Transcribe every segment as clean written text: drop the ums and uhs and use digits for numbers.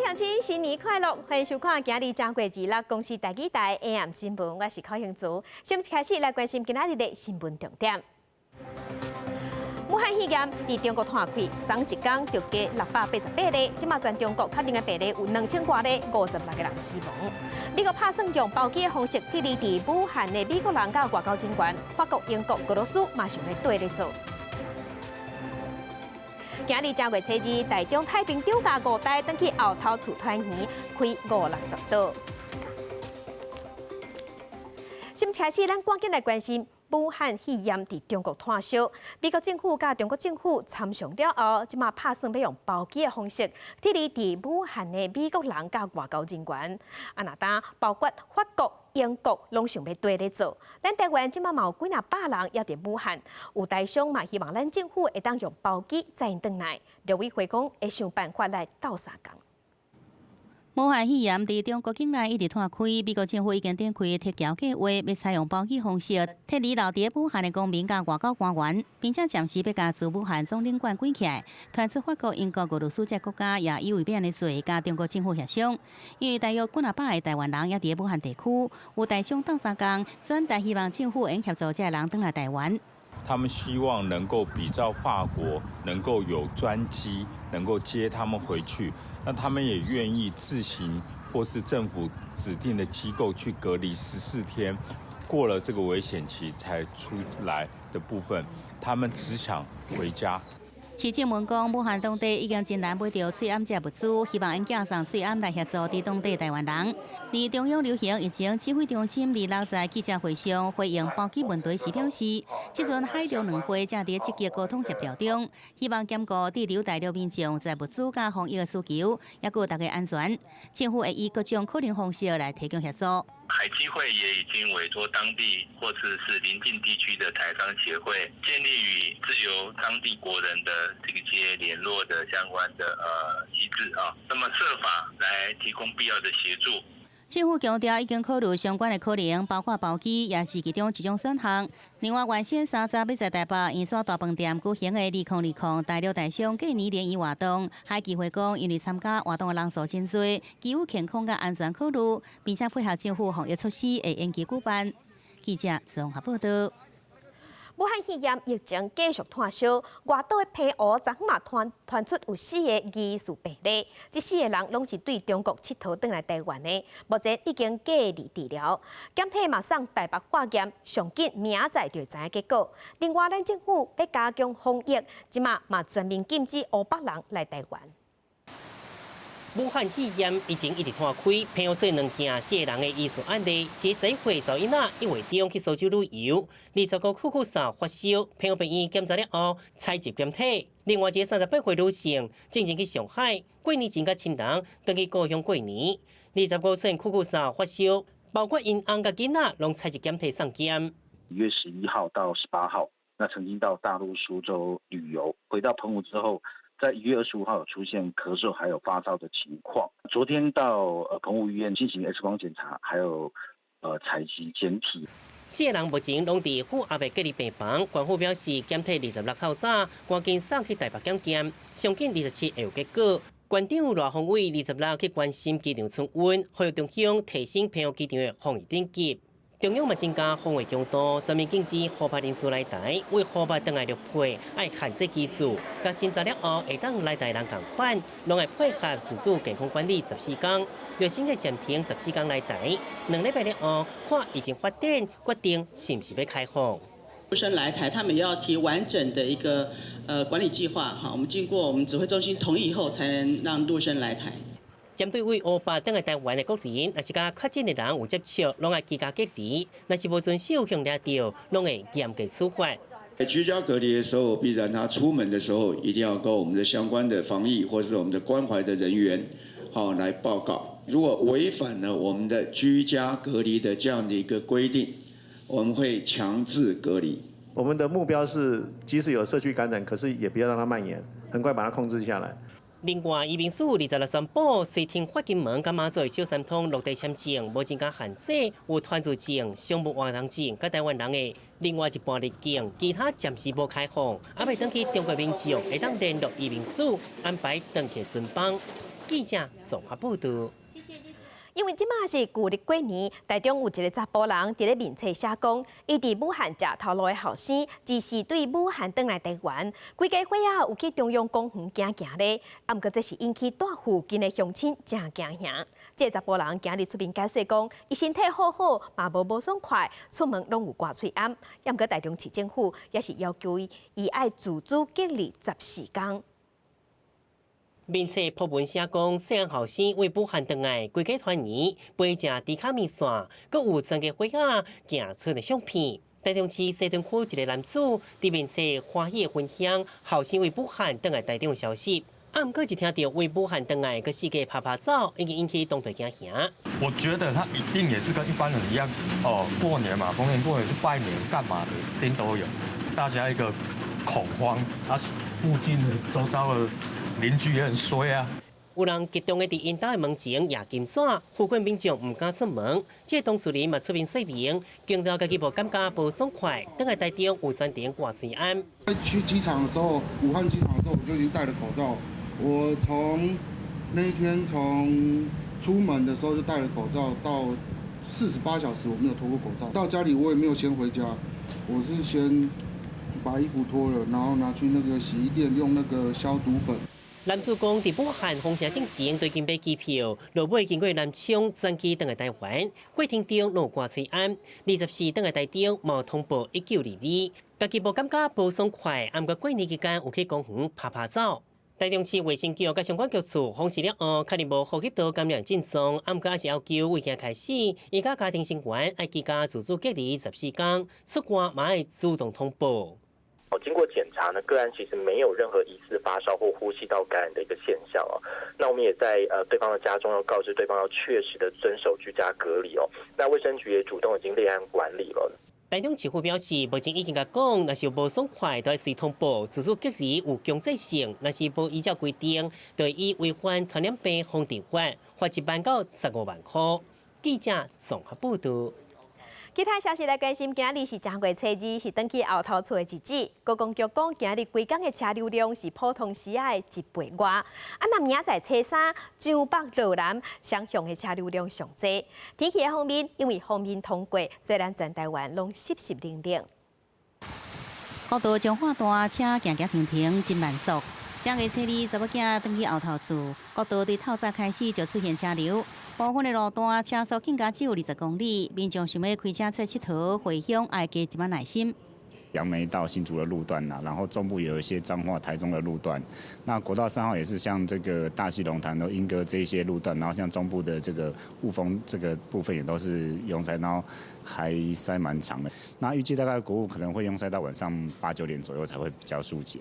鄉親，新年快樂！歡迎收看今日正月二六公視台語台 AM 新聞，我是柯興祖。先開始來關心今仔日的新聞重點。武漢肺炎佇中國湠開，昨一工就加688例，這馬全中國確診的病例有2000外例，56個人死亡。美國拍算用包機的方式撤離佇武漢的美國人佮外交人員，法國、英國、俄羅斯嘛想欲綴咧做。今日正月初二，台中太平長甲五代轉去後頭厝團圓，開五六十桌。先開始，咱趕緊來關心武漢肺炎佇中國湠燒。美國政府佮中國政府參詳了後，這馬拍算欲用包機的方式撤離佇武漢的美國人佮外交人員。啊，若單包括法國、英國攏想欲綴咧做。咱台灣這馬嘛有幾若百人猶佇武漢，有台商嘛希望咱政府會當用包機載𪜶轉來。陸委會講會想辦法來鬥相共。武漢肺炎佇中國境內一直湠開，美國政府已經展開撤僑計劃，欲採用包機方式撤離留佇武漢的公民佮外交官員，並且暫時欲共駐武漢總領館關起來。傳出法國、英國、俄羅斯這國家也以為欲按呢做，佮中國政府協商。因為大約幾若百个台灣人猶佇武漢地區，有台商鬥相共，轉達希望政府會協助這人轉來台灣。他們希望能夠比照法國，能夠有專機能夠接他們回去。那他們也願意自行或是政府指定的機構去隔離14天，過了這個危險期才出來的部分，他們只想回家。徐正文講，武漢當地已經真難買著喙罨這物資，希望𪜶寄送喙罨來協助佇當地台灣人。佇中央流行疫情指揮中心二六在記者會上回應包機問題時表示，這陣海陸兩會正佇積極溝通協調中，希望兼顧滯留大陸民眾在物資佮防疫的需求，猶閣大家安全。政府會以各種可能方式來提供協助。海基會也已經委託當地或者是鄰近地區的台商協會，建立與滯留當地國人的這些聯絡的相關的機制啊，那麼設法來提供必要的協助。政府強調已經考慮相關的可能，包括包機，也是其中一種選項。另外，原先30欲在台北圓山大飯店舉行的2020大陸台商過年聯誼活動，海基會講，因為參加活動的人數真濟，基於健康佮安全考慮，並且配合政府防疫措施，會延期舉辦。記者綜合報道。武漢肺炎疫情繼續湠燒，外島的澎湖昨昏嘛傳出有四个疑似病例，這四个人攏是對中國𨑨迌轉來台灣的，目前已經隔離治療，檢體嘛送台北化驗，上緊明仔載就會知影結果。另外，咱政府欲加強防疫，這馬嘛全面禁止湖北人來台灣。武漢肺炎疫情一直湠開，澎湖細兩件四个人的疑似案例，一個十一歲查某囡仔一月中去蘇州旅遊，25號咳嗽發燒，澎湖病院檢查了後採集檢體。另外一個38歲女性，進前去上海過年前佮親人轉去故鄉過年，25歲咳嗽發燒，包括𪜶翁佮囡仔攏採集檢體送檢。 1月11號到18號，那曾經到大陸蘇州旅遊，回到澎湖之後，在1月25號有出現咳嗽還有發燒的情況，昨天到澎湖醫院進行 X 光檢查，還有採集檢體。四个人目前攏佇府阿伯隔離病房，官府表示檢體26號早趕緊送去台北檢驗，上緊27會有結果。縣長賴鴻偉26去關心機場春運，呼籲中央提升澎湖機場的防疫等級。中央嘛增加防衛強度，全面禁止湖北人士來台，對湖北轉來陸配愛限制機次，佮審查了後會當來台人仝款，攏愛配合自主健康管理十四工，若選擇暫停十四工來台，2禮拜了後看疫情發展，決定是毋是欲開放。陸生來台，他們也要提完整的一個管理計劃，哈，我們經過我們指揮中心同意以後，才能讓陸生來台。針對對湖北轉來台灣的國人，若是佮確診的人有接觸，攏愛居家隔離；若是無遵守，予掠著，攏會嚴格處罰。居家隔離的時候，必然他出門的時候，一定要跟我們的相關的防疫或是我們的關懷的人員，好來報告。如果違反了我們的居家隔離的這樣的一個規定，我們會強制隔離。我們的目標是，即使有社區感染，可是也不要讓它蔓延，很快把它控制下來。另外，移民署26宣布，隨停發金門佮馬祖的小三通落地簽證，無增加限制，有團聚證、商務活動證佮台灣人的另外一半入境，其他暫時無開放。猶未轉去中國民眾會當聯絡移民署安排轉客專班。記者綜合報道。因為這馬是舊曆過年，台中有一个查埔人佇咧面冊寫講，伊佇武漢食頭路的後生，只是對武漢轉來台灣，規家伙仔有去中央公園行行咧，啊，毋過這是引起蹛附近的鄉親誠驚嚇。這个查埔人今日出面解釋講，伊身體好好，嘛無無爽快，出門攏有掛喙罨。毋過台中市政府也是要求伊，伊愛自主隔離14天。面冊 po 文寫講，細漢後生為武漢轉來，規家團圓，陪食豬跤麵線，閣有全家伙仔行村的相片。台中市西屯區一个男子佇面冊歡喜的分享後生為武漢轉來台中的消息。啊，毋過一聽著為武漢轉來，閣四界趴趴走，已經引起當地驚嚇。我覺得他一定也是跟一般人一樣，哦，過年嘛，逢年過節去拜年幹嘛的，一定都有。大家一個恐慌，啊，附近的周遭的鄰居也很衰啊。有人激動的佇𪜶兜的門前攑金紙，附近民眾毋敢出門。這个當事人嘛出面說明，強調家己無感覺無爽快，轉來台中有專程掛喙罨。在去機場的時候，武漢機場的時候，我就已經戴了口罩。我從那一天從出門的時候就戴了口罩，到48小時我沒有脫過口罩。到家裡我也沒有先回家，我是先把衣服脫了，然後拿去那個洗衣店用那個消毒粉。男子講，佇武漢封城進前，就已經買機票，落尾經過南昌轉機轉來台灣，過程中攏有掛喙罨。24轉來台中，無通報1922，家己無感覺無爽快，毋過過年期間有去公園趴趴走。台中市衛生局佮相關局處封城了後，確認無呼吸道感染症狀，毋過還是要求為今開始，伊佮家庭成員愛居家自主隔離14天，出外嘛愛主動通報。哦，經過檢查呢，個案其實沒有任何疑似發燒或呼吸道感染的一個現象哦。那我們也在對方的家中要告知對方要確實的遵守居家隔離哦。那衛生局也主動已經列案管理了。台中市府表示，目前已經共講，若是有無爽快，就愛隨通報，自主隔離有強制性，若是無依照規定，就會以違反傳染病防治法，罰1萬到15萬塊。記者綜合報道。其他消息來關心，今日是正月初二，是轉去後頭厝的日子。觀光局講，今日規工的車流量是普通時仔的一倍外。啊，若明仔載初三，彰北羅南雙向的車流量上濟。天氣的方面，因為鋒面通過，所以咱全台灣攏濕濕冷冷。國道彰化段車行行停停，真慢速。正月初二，查某囝轉去後頭厝，國道對透早開始就出現車流。部分的路段車速更加只有20公里，民眾想欲開車出去𨑨迌回鄉，愛加一點耐心。楊梅到新竹的路段啦，然後中部有一些彰化、台中的路段，那國道3號也是像這個大溪龍潭、鶯歌這些路段，然後像中部的這個霧峰這個部分也都是擁塞，然後還塞蠻長的。那預計大概國五可能會擁塞到晚上八九點左右才會比較疏解。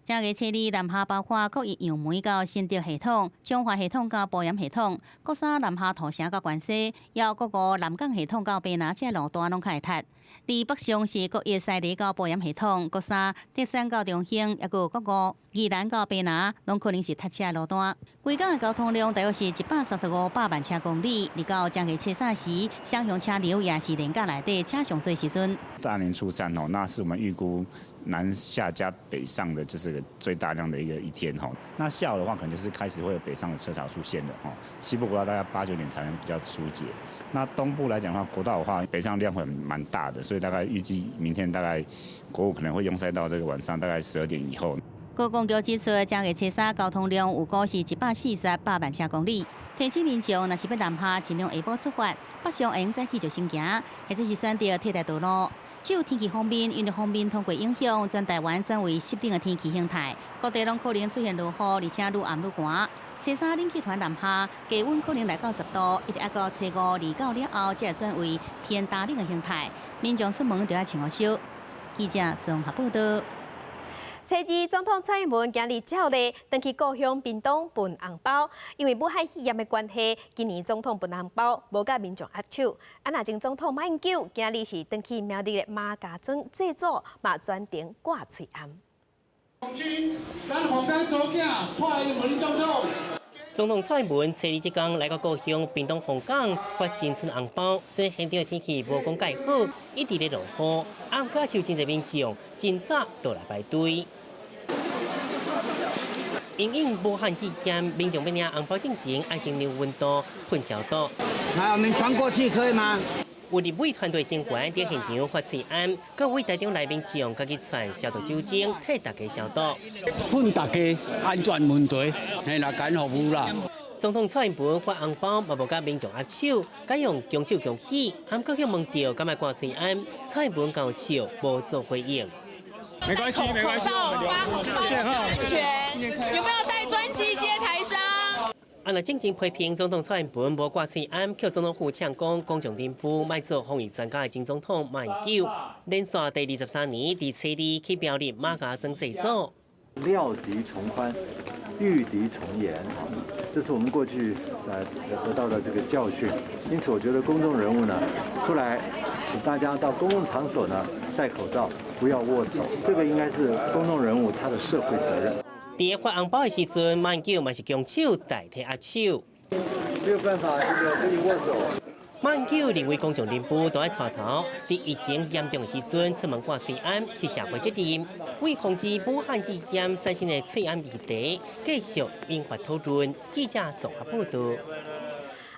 正月初二南下包括國一楊梅到新竹系統、彰化系統到埔鹽系統、國三南下土城到關西，猶國五南港系統到白林這路段攏較會塞。而北上是國一西螺到埔鹽系統、國三竹山到中興，猶閣國五宜蘭到白林，攏可能是塞車路段。規工的交通量大約是135百萬車公里。而到正月初三時，雙向車流也是連假內底車上濟時陣。大年初三哦，那是我們預估南下加北上的，這是個最大量的一個一天哈。那下午的話，可能就是開始會有北上的車潮出現了哈。西部國道大概八九點才能比較疏解。那東部來講的話，國道的話，北上量會蠻大的，所以大概預計明天大概國五可能會擁塞到這個晚上大概12點以後。觀光局指出，正月初三交通量預估是148百萬車公里。提醒民眾，若是欲南下，盡量下晡出發，北上會用早起就先行，或者是選擇替代道路。就天氣方面，因為鋒面通過影響，全台灣轉為濕冷的天氣形態，各地攏可能出現落雨，而且愈暗愈寒。初三冷氣團南下，低溫可能來到10度，一直到初五二九了後，才會轉為偏大冷的形態。民眾出門就愛穿予少。記者綜合報道。初二，總統蔡英文今日照例轉去故鄉屏東分紅包，因為武漢肺炎的關係，今年總統分紅包無佮民眾握手。啊，若前總統馬英九今日是轉去苗栗的馬家莊祭祖，嘛專程掛喙罨。咱予咱查某囝蔡英文總統。總統蔡英文初二這工來到故鄉屏東鳳港發新春紅包，雖然現場的天氣無講蓋好，一直咧落雨，啊，毋過有真濟民眾真早就來排隊。因應武漢肺炎，民眾欲領紅包進前，愛先量溫度、噴消毒。來，我們傳過去可以嗎？有立委團隊成員佇現場發喙罨，各位台中來民眾家己傳消毒酒精，替大家消毒。噴大家安全問題，嘿啦，緊服務啦。總統蔡英文發紅包，嘛無佮民眾握手，改用拱手恭喜。毋過予問著，敢愛掛喙罨，蔡英文勾笑，無做回應。沒關係，沒關係。口罩發紅包安全，有沒有帶專機接台商？啊，若進前批評總統蔡英文無掛喙罨，予總統府嗆講，公眾人物莫做防疫專家的前總統馬英九，連續第23年佇初二去苗栗瑪家莊祭祖。料敵從寬，御敵從嚴，這是我們過去得到的這個教訓。因此，我覺得公眾人物呢，出來請大家到公共場所呢戴口罩，不要握手，這個應該是公眾人物他的社會責任。佇發紅包的時陣，馬英九嘛是拱手代替握手。沒有辦法，這個跟你握手。馬英九認為公眾人物都愛帶頭，佇疫情嚴重的時陣出門掛喙罨是社會責任。為防止武漢肺炎產生的喙罨議題，繼續引發討論。記者綜合報導。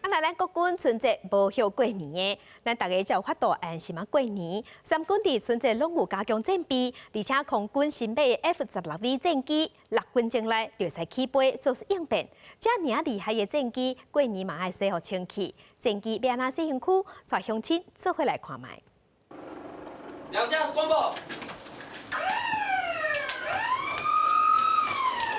啊，來咱國軍春節無歇過年的，咱大家才有法度安心仔過年。三軍佇春節攏有加強戰備，而且空軍新買的 F-16V 戰機，6分鐘內就會使起飛，做出應變。遮爾厲害的戰機，過年嘛愛洗予清氣。戰機欲按怎洗身軀，帶鄉親做伙來看覓。兩架 scramble。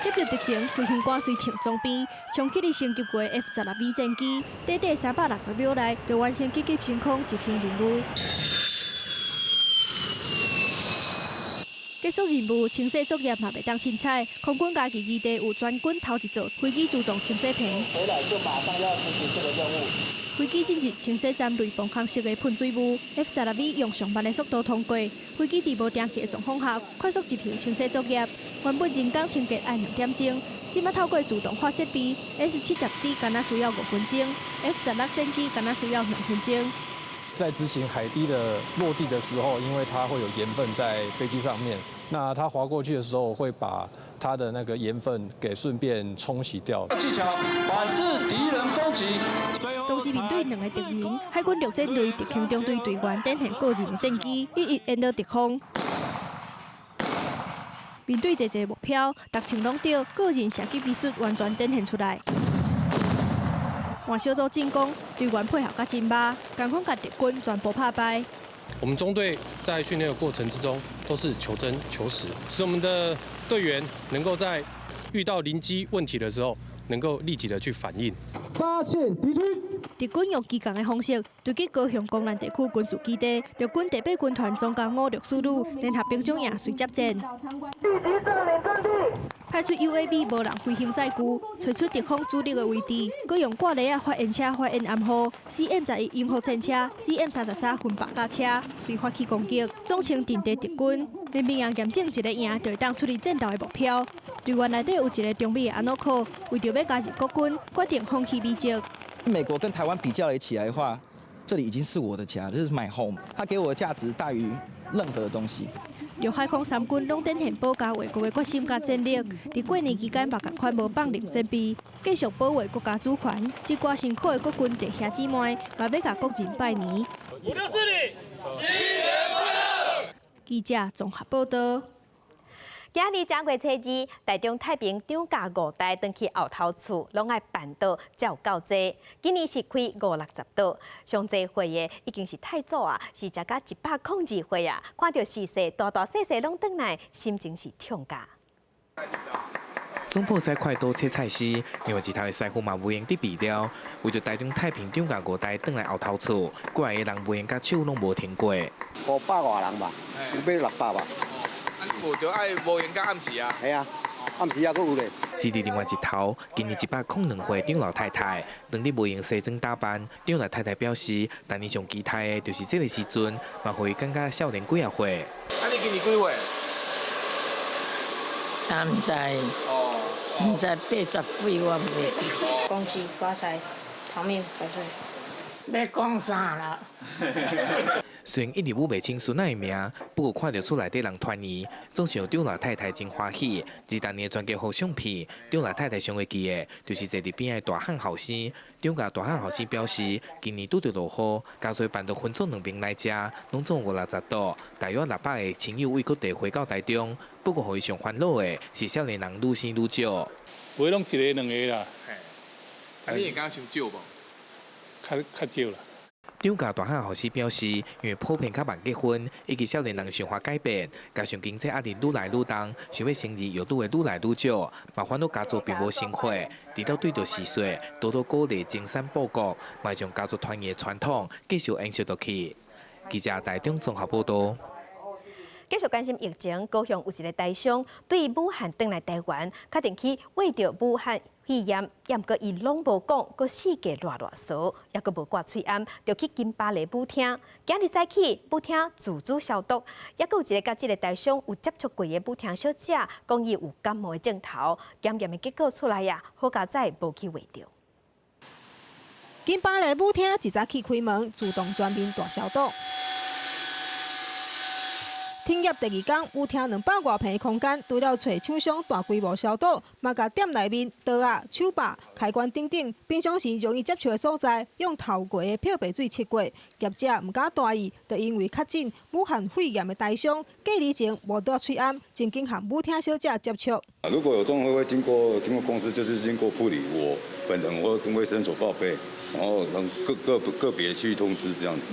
接著敵情，飛行官隨穿裝備，衝起佇升級過 F-16V 戰機，短短360秒內就完成緊急升空執行任務。結束任務，清洗作業嘛袂當凊彩，空軍家己基地有全軍頭一座飛機自動清洗棚。回來就馬上要執行這個任務。飛機進入清洗站內防空式的噴水霧，F-16V 用上慢的速度通過，飛機佇無定氣的狀況下快速執行清洗作業。原本人工清潔愛2點鐘，這擺透過自動化設備，S-70C 干焦需要5分鐘，F-16戰機干焦需要2分鐘。在執行海堤的落地的時候，因為它會有鹽分在飛機上面，那它滑過去的時候會把它的那個鹽分給順便沖洗掉。技巧反制敵人攻擊。同時面對兩个敵人，海軍陸戰隊特勤中隊隊員展現個人的戰機，一一引導敵方。面對濟濟目標，逐槍攏著，個人射擊技術完全展現出來。換小組進攻，隊員配合甲真密，仝款共敵軍全部拍敗。我們中隊在訓練的過程之中，都是求真求實，使我們的隊員能夠在遇到臨機問題的時候，能夠立即的去反應。發現敵軍。敵軍用機共的方式突擊高雄江南地區軍事基地，陸軍第八軍團總監564旅聯合兵種營隨接戰。派出 UAV 無人飛行載具，揣出敵方主力的位置，閣用掛雷仔發煙車發煙暗號，CM-11鷹虎戰車、CM-33分白甲車隨發起攻擊，總稱陣地敵軍。聯兵營驗證一个營就會當處理戰鬥的目標。隊員內底有一个中美的阿諾克，為著欲加入國軍，決定放棄美籍。美國跟台灣比較起來的話，這裡已經是我的家，這是 my home。它給我的價值大於任何的東西。陸海空三軍攏展現保家衛國的決心佮戰力，佇過年期間嘛仝款無放任戰備，繼續保衛國家主權。這寡辛苦的國軍弟兄姊妹，嘛欲共國人拜年。564旅，新年快樂！記者綜合報導。今日正月初二，台中太平張家五代轉去後頭厝，攏愛辦桌才有夠濟。今年是開五六十桌，上濟歲的已經是太祖啊，是食甲102歲啊！看著時勢大大細細攏轉來，心情是痛甲。總鋪師快刀切菜絲，另外一頭的師傅嘛無閒佇備料，為著台中太平張家五代轉來後頭厝，過來的人無閒共手攏無停過。500外人吧，有欲600吧。無就愛無閒到暗時啊。係啊，暗時猶閣有咧。至佇另外一頭，今年102歲張老太太，當日無閒西裝打扮。張老太太表示，逐年上期待的就是這个時陣，嘛予伊感覺少年幾仔歲。啊，你今年幾歲？我毋知。哦。毋知80幾，我毋會記。恭喜發財，長命百歲。欲講啥啦？雖然一直舞袂清孫仔的名，不過看著厝內底人團圓，總是予張老太太真歡喜。而當年全家福相片，張老太太上會記的，就是坐佇邊仔的大漢後生。張家大漢後生表示，今年拄著落雨，家族辦桌分做兩邊來食，攏總五六十桌，大約600個親友為各地回到台中。不過，予伊上煩惱的是少年人愈生愈少。袂攏一个兩个啦。啊，你會感覺傷少無？較較少啦。張家大漢後生表示，因為普遍較晚結婚，以及少年人想法改變，加上經濟壓力愈來愈重，想欲生兒育女的愈來愈少，嘛煩惱家族並無生活，除了對著時勢，多多鼓勵增產報國，嘛將家族團圓的傳統繼續延續落去。記者台中綜合報導。繼續關心疫情，高雄有一个台商對武漢轉來台灣，確定去穢著武漢肺炎，毋過伊攏無講，閣四界賴賴趖，抑閣無掛喙罨，就去金巴利舞廳。今日早起舞廳自主消毒，抑閣有一个佮這个台商有接觸過的舞廳小姐，講伊有感冒的症頭，檢驗的結果出來呀，好佳哉無去穢著。金巴利舞廳一早起開門，自動全面大消毒。停業第二天，舞廳200外坪空間，除了揣廠商大規模消毒，嘛共店內面桌仔、手把、開關等等，平常時容易接觸的所在，用透過的漂白水拭過。業者毋敢大意，就因為確診武漢肺炎的台商，隔離前無戴喙罨，曾經和舞廳小姐接觸。如果有狀況，會經過公司，就是經過副理，我本人我會跟衛生所報備，然後讓個別去通知這樣子。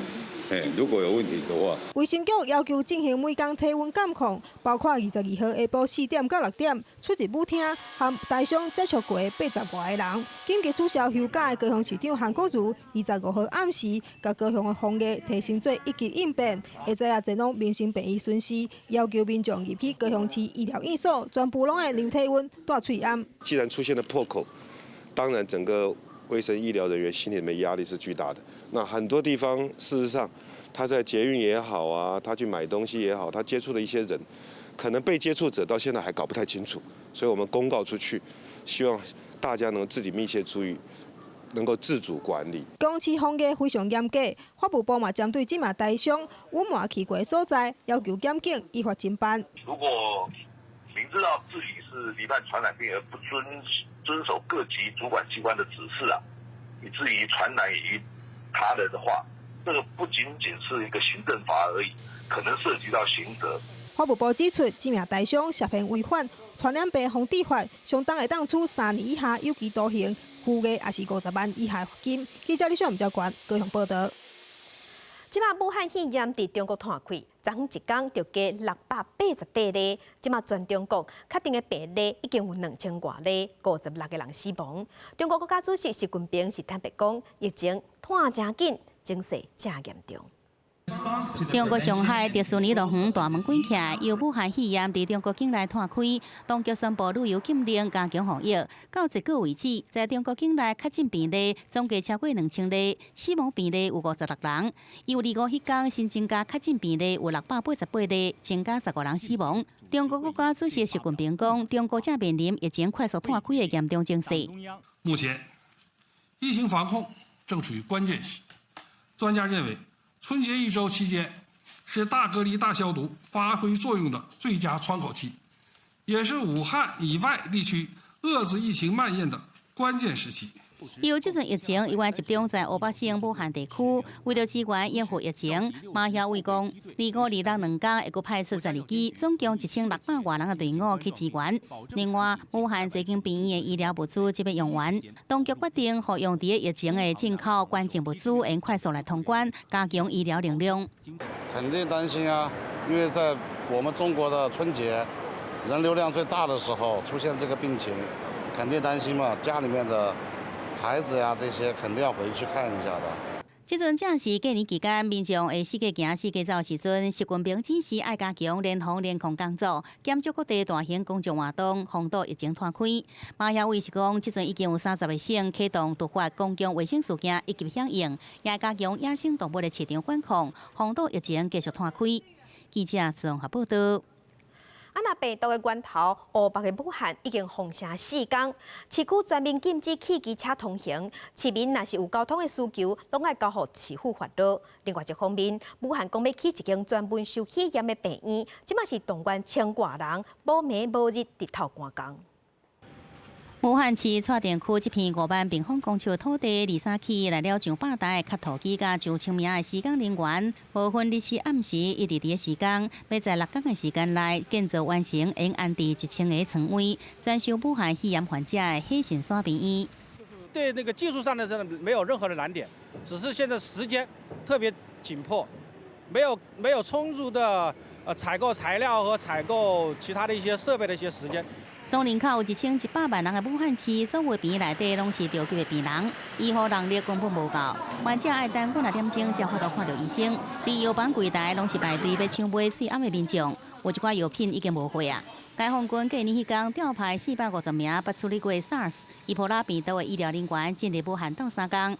如果有問題的話，衛生局要求進行每工體溫監控，包括22號下晡4點到6點出入舞廳和台商接觸過80外个人。緊急取消休假的高雄市長韓國瑜，25號暗時，共高雄的防疫提升做一級應變，會知影前往民生病院巡視，要求民眾入去高雄市醫療院所，全部攏愛量體溫、戴喙罨。既然出現了破口，當然整個衛生醫療人員心裡面壓力是巨大的。那很多地方，事實上，他在捷運也好啊，他去買東西也好，他接觸的一些人，可能被接觸者到現在還搞不太清楚，所以我們公告出去，希望大家能自己密切注意，能夠自主管理。高雄市防疫非常嚴格，法務部嘛針對這馬台商隱瞞去過所在，要求檢警依法偵辦。如果明知道自己是罹患傳染病而不遵守各級主管機關的指示啊，以至於傳染於他人的話，這個不僅僅是一個行政罰而已，可能涉及到刑責。法務部指出，這名台商涉嫌違反傳染病防治法，相當會當處3年以下有期徒刑，拘役抑是50萬以下罰金。記者李小唔交關高雄報導。這馬武漢肺炎佇中國湠開，昨昏一工就加688例。這馬全中國確定的病例已經有2000外例，56個人死亡。中國國家主席習近平是坦白講，疫情湠誠緊，情勢誠嚴重。中國上海迪士尼樂園大門關起來，由武漢肺炎佇中國境內湠開，當局宣布旅遊禁令，加強防疫。到這個為止，在中國境內確診病例總計超過2000例，死亡病例有56人。由25彼工新增加確診病例有688例，增加15人死亡。中國國家主席習近平講，中國正面臨疫情快速湠開的嚴重情勢。目前，疫情防控正處於關鍵期。專家認為，春節一周期間是大隔離、大消毒發揮作用的最佳窗口期，也是武漢以外地區遏制疫情蔓延的關鍵時期。由這陣疫情猶原集中在湖北省武漢地區，為著支援應付疫情，馬曉偉講，25、26兩工會閣派出12機，總共1600外人的隊伍去支援。另外，武漢這間病院的醫療物資這欲用完，當局決定予用佇疫情的進口關鍵物資，會快速來通關，加強醫療能量。肯定擔心啊，因為在我們中國的春節人流量最大的時候出現這個病情，肯定擔心嘛，家裡面的孩子呀，這些肯定要回去看一下的。這陣正是過年期間，民眾會四界行、四界走的時陣，習近平指示愛加強聯防聯控工作，減少各地大型公眾活動，防堵疫情湠開。馬曉偉是講，這陣已經有30個省啟動突發公共衛生事件一級響應，也加強野生動物的市場管控，防堵疫情繼續湠開。記者綜合報導。啊，若病毒的源頭，湖北的武漢已經封城四工，市區全面禁止汽機車通行，市民若是有交通的需求，攏愛交予市府發落。另外一方面，武漢講欲起一間專門收肺炎的病院，這馬是動員千外人，無暝無日日頭趕工。武漢市蔡甸區這片5萬平方公尺土地，二三起來了上百台磕土機佮上千名的施工人員，無分日時暗時，一直佇咧施工，欲在6工的時間內建造完成，會安置1000個床位，專收武漢肺炎患者的火神山病院。對那個技術上的這沒有任何的難點，只是現在時間特別緊迫，沒有充足的採購材料和採購其他的一些設備的一些時間。總人口有1100萬人的武漢市，所有病院內底攏是著急的病人，醫護人力根本無夠，患者愛等幾若點鐘才有法度看著醫生。佇藥房櫃台攏是排隊欲搶買喙罨的民眾，有一寡藥品已經無貨啊。解放軍過年彼工調派450名捌處理過 SARS、伊波拉病毒的醫療人員進入武漢鬥相共。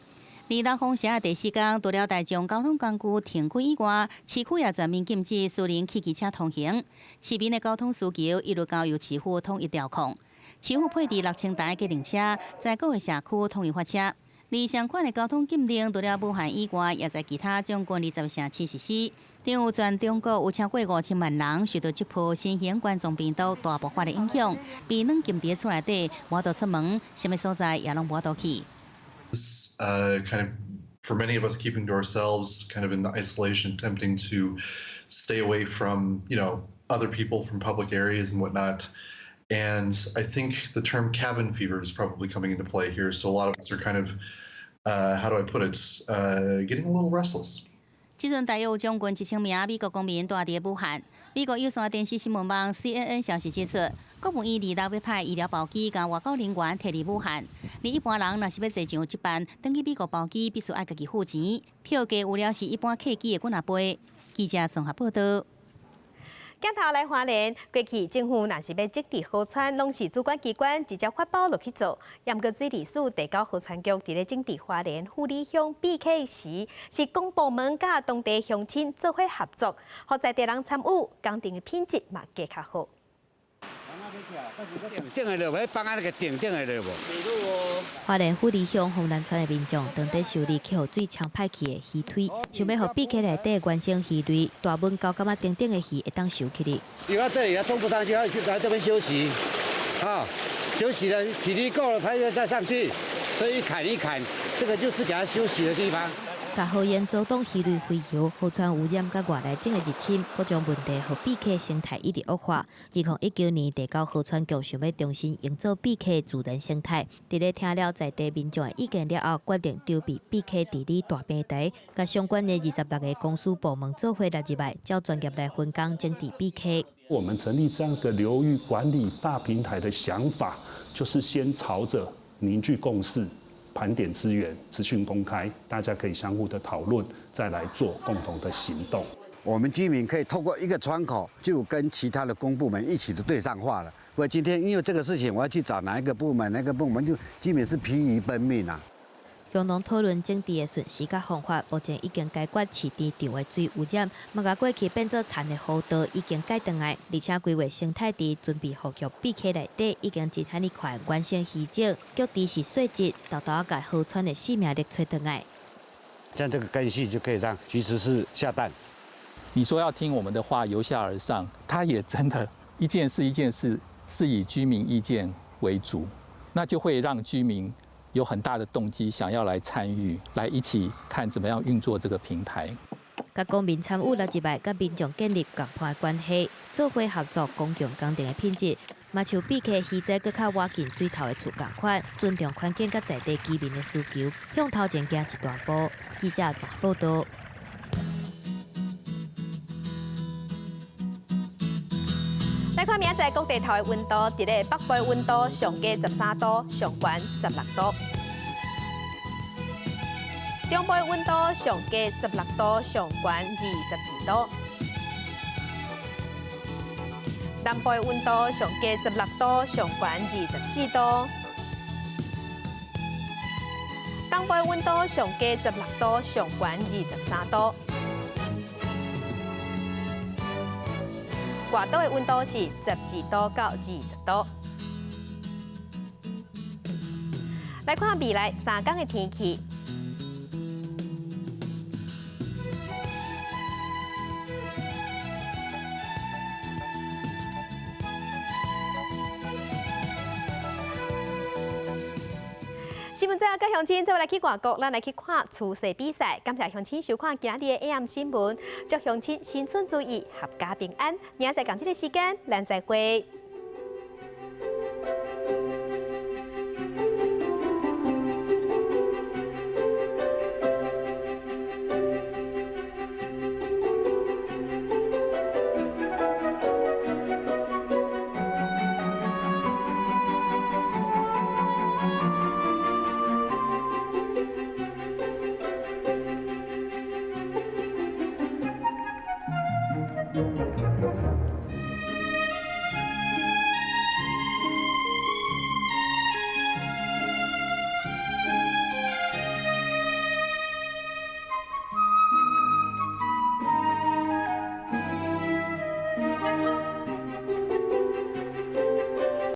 二六封城的第四工，除了大眾交通工具停開以外，市區也全面禁止私人汽機車通行。市民的交通需求一律交由市府統一調控。市府配置6000台計程車，在各個社區統一發車。而相款的交通禁令，除了武漢以外，也在其他將近20個城市實施。另有全中國有超過5000萬人受到這波新型冠狀病毒大爆發的影響，被軟禁佇厝內底，無法度出門，啥物所在也攏無法度去。 Kind of for many of us keeping to ourselves, kind of in isolation, attempting to stay away from other people from public areas and whatnot. And I think the term cabin fever is probably coming into play here. So a lot of us are kind of, how do I put it, getting a little restless. 這陣大約有將近1000名美國公民蹛佇武漢。美國有線電視新聞網 CNN 消息指出，國務院二六欲派醫療包機佮外交人員撤離武漢。而一般人若是欲坐上這班轉去美國包機，必須愛家己付錢，票價有了是一般客機的幾若倍。記者綜合報道。鏡頭來花蓮，過去政府若是欲整治河川，攏是主管機關直接發包落去做。毋過水利署地溝河川局佇咧整治花蓮富里鄉碧溪時，是公部門佮當地鄉親做伙合作，予在地人參與，工程的品質嘛加較好。頂會落無？放啊那個頂頂會落無？花蓮富里鄉豐南村的民眾當佇修理去予水沖歹去的魚腿，想欲予碧溪內底原生魚類大文溝感覺頂頂的魚會當收起來。因為這裡它衝不上去，它就來這邊休息，啊，休息了體力夠了，它又再上去，所以一坎一坎，這個就是給它休息的地方。雜河沿阻擋魚類洄游，河川污染佮外來種的入侵，各種問題，予碧溪生態一直惡化。2019年，地溝河川局想欲重新營造碧溪自然生態，佇咧聽了在地民眾的意見了後，決定籌備碧溪治理大平台，佮相關的26個公司部門做伙來入來，找專業來分工整治碧溪。我們成立這樣個流域管理大平台的想法，就是先朝着凝聚共識、盤點資源、資訊公開，大家可以相互的討論，再來做共同的行動。我們居民可以透過一個窗口，就跟其他的公部門一起的對上話了。我今天因為這個事情，我要去找哪一個部門，那個部門就基本是疲於奔命啊。共同討論整治的順序佮方法，目前已經解決飼豬場的水污染，嘛共過去變做田的河道已經改轉來，而且規劃生態池準備復育碧溪內底已經真遐爾快原生魚種，菊池是水質，沓沓仔共河川的生命力揣轉來。像這個根系就可以讓魚池是下蛋。你說要聽我們的話，由下而上，他也真的一件事一件事是以居民意見為主，那就會讓居民有很大的動機，想要來參與，來一起看怎麼樣運作這個平台。佮公民參與來入來，佮民眾建立共伴關係，做伙合作，公共工程的品質，嘛像碧溪魚仔閣較倚近水頭的厝仝款，尊重環境佮在地居民的需求，向頭前行一大步。記者綜合報道。來看明仔載各地頭的溫度，佇咧北部的溫度上低13度，上懸16度；中部的溫度上低16度，上懸22度；南部的溫度上低16度，上懸24度；東部的溫度上低16度，上懸23度。外島的溫度是12度到20度。來看未來3天的天氣。新聞最後，佮鄉親做伙來去外國，咱來去看廚師比賽。感謝鄉親收看今日的 AM 新聞，祝鄉親新春如意，闔家平安。明仔載仝這个時間，咱再會。